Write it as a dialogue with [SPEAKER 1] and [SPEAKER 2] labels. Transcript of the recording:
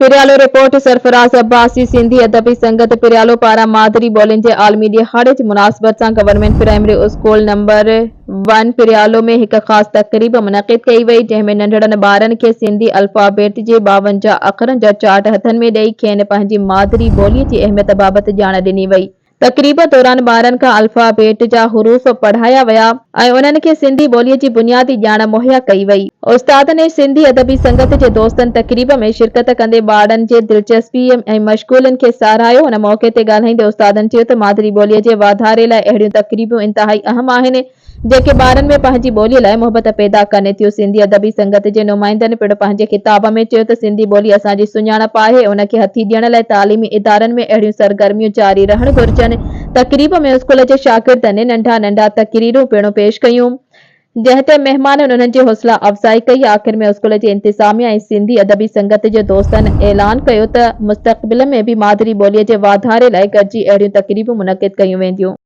[SPEAKER 1] Pryalo, report, Sarfaraz Abbasi, Sindhi Adabi Sangat Pryalo پاران مادري ٻولين جي عالمي ڏهاڙي جي مناسبت سان government primary school number one Parialo ۾ هڪ خاص تقريب منعقد ڪئي وئي جنهن ۾ ننڍڙن ٻارن کي سنڌي الفابيٽ جي 52 اکرن جا چارٽ هٿن ۾ ڏئي کين پنهنجي مادري ٻولي جي اهميت بابت ڄاڻ ڏني وئي. تقريب دوران ٻارن کان الفابيٽ جا حروف پڙهايا ويا ۽ انهن کي سنڌي ٻوليء جي بنيادي ڄاڻ مهيا ڪئي وئي. استادن ۽ سنڌي ادبي سنگت جي دوستن تقريب ۾ شرڪت ڪندي ٻارڙن جي دلچسپي ۽ مشغولين کي ساراهيو. ان موقعي تي ڳالهائيندي استادن چيو ته مادري ٻوليء جي واڌاري لاء اهڙيون تقريبون انتهائي اهم آهن جيڪي ٻارن ۾ پنهنجي ٻوليء لاء محبت پيدا ڪن ٿيون. سنڌي ادبي سنگت جي نمائندن پڻ پنهنجي خطاب ۾ چيو ته سنڌي ٻولي اسان جي سڃاڻپ آهي، ان کي هٿي ڏيڻ لاء تعليمي ادارن ۾ اهڙيون سرگرميون جاري رهڻ گهرجن. تقريب ۾ اسڪول جي شاگردن ننڍا ننڍا تقريرون پڻ پيش ڪيون، جنهن تي مهمانن انهن جي حوصلا افزائي ڪئي. آخر ۾ اسڪول جي انتظاميا ۽ سنڌي ادبي سنگت جي دوستن اعلان ڪيو ته مستقبل ۾ به مادري ٻوليء جي واڌاري لاء گڏجي اهڙيون تقريبون منعقد ڪيون وينديون.